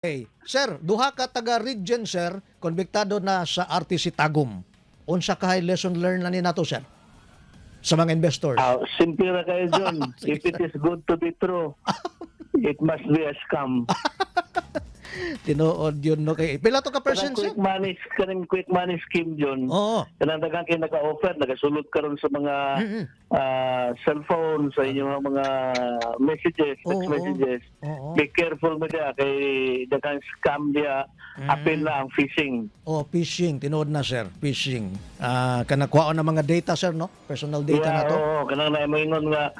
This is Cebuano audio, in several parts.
Okay. Sir, duha ka taga region, sir, konbiktado na sa RTC Tagum. Unsa kahay lesson learned na ni nato, sir? Sa mga investors. Ah, simple ra kayo, John. Sige. If it is good to be true, it must be a scam. Tinuod yun, no, kay pila to ka percent, Kanang sir? Quick money scheme, John. Kanang daghan kay naka-offer, nagasulod karon sa mga cellphone, sa inyong mga messages, text messages. Be careful mo diya kay daghang scam diya. Apil na ang phishing. Oh, phishing, tinuod na, sir, phishing. Ah, kanang kuhaon ng mga data, sir, no? Personal data na to. Oo, kanang na moingon nga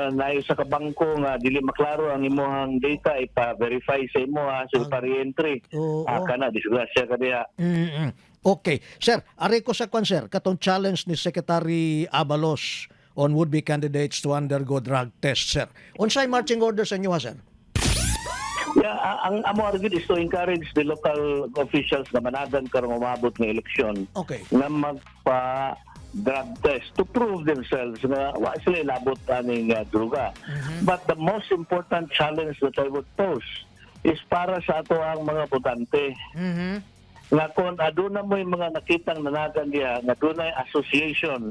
nayo sa kabangko nga dili maklaro ang imong data, ipa-verify sa imo ha, so ipa-re-entry. Kana disgrasya ka diha. Okay. Sir, ari ko sa kwan, sir, katong challenge ni Secretary Abalos on would-be candidates to undergo drug test, sir. Unsay marching order sa inyo, ha, sir? Yeah, ang amo gyud is to encourage the local officials na managan karong umabot nga eleksyon nga magpa drug test to prove themselves nga wa sila ilabot aning droga. But the most important challenge that I would pose is para sa ato ang mga botante nga kung aduna mo yung mga nakitang nanagan diha nga dunay association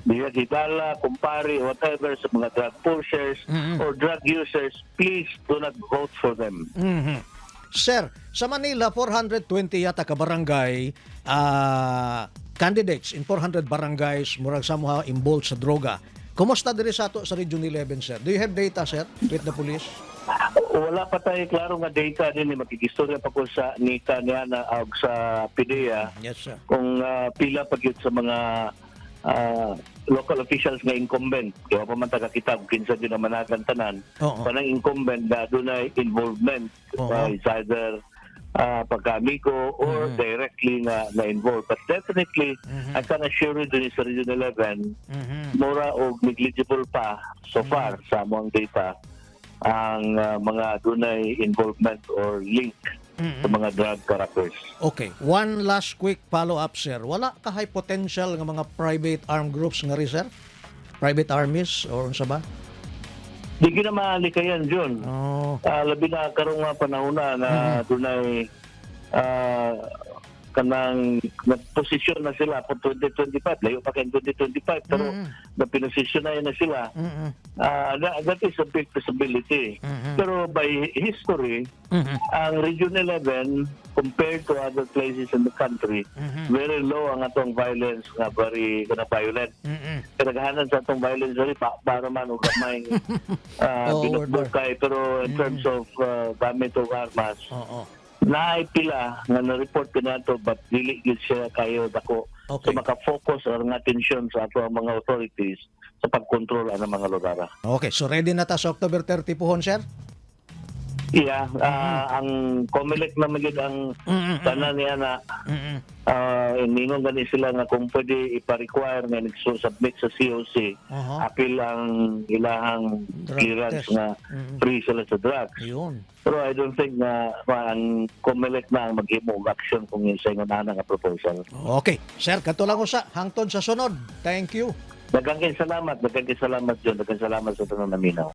diha higala, kumpare, whatever sa mga drug pushers or drug users, please do not vote for them. Sir, sa Manila, 420 yata ka barangay candidates in 400 barangays murag somehow involved sa droga. Kumusta diri sa ato sa Region 11, sir? Do you have data, sir, with the police? Wala pa tayo klaro nga data din eh. Makikistorya pa ko sa NITA niya na og sa PDEA Yes, sir. Kung pila pa gyud sa mga local officials nga incumbent. Kaya pa man taga kita kung kinsa gyud ang managan tanan. Kanang incumbent na dunay involvement, is either pagka-amigo or directly na na-involved. But definitely, I can assure you dun sa Region 11, mura og negligible pa so far sa among data ang mga dunay involvement or link sa mga drug traffickers. Okay, one last quick follow-up, sir. Wala ka high potential nga mga private armed groups nga ri, sir? Private armies or unsa ba? Di gyud na malikayan, John. Labi na karong nga panahon na na dunay kanang nagposisyon na sila for 2025. Layo pa kay 2025 pero napinosisyon na sila. That is a big possibility. Pero by history, ang Region 11 compared to other places in the country, very low ang atong violence nga very kana violent. Kadaghanan sa atong violence diri pa para man og gamay binukbukay, pero in terms of gamit og armas, naay pila nga na-report kanato but dili gyud siya kayo dako. So maka-focus ang atensyon sa ato ang mga authorities sa pagkontrol ang mga lugar. Okay, so ready na ta sa October 30 puhon, sir? Yeah, ang COMELEC na magyud ang tanan niya na iningon gani sila nga kung pwede ipa-require nga nag-submit sa COC apil ang ilahang drug clearance test. nga free sila sa drugs. Pero I don't think na ang COMELEC na ang maghimo og action kung yung sa ingon ana nga proposal. Okay. Sir, kato lang usa. Hangtod sa sunod. Thank you. Daghang kay salamat, daghang kay salamat, John, daghang salamat sa tanang naminaw.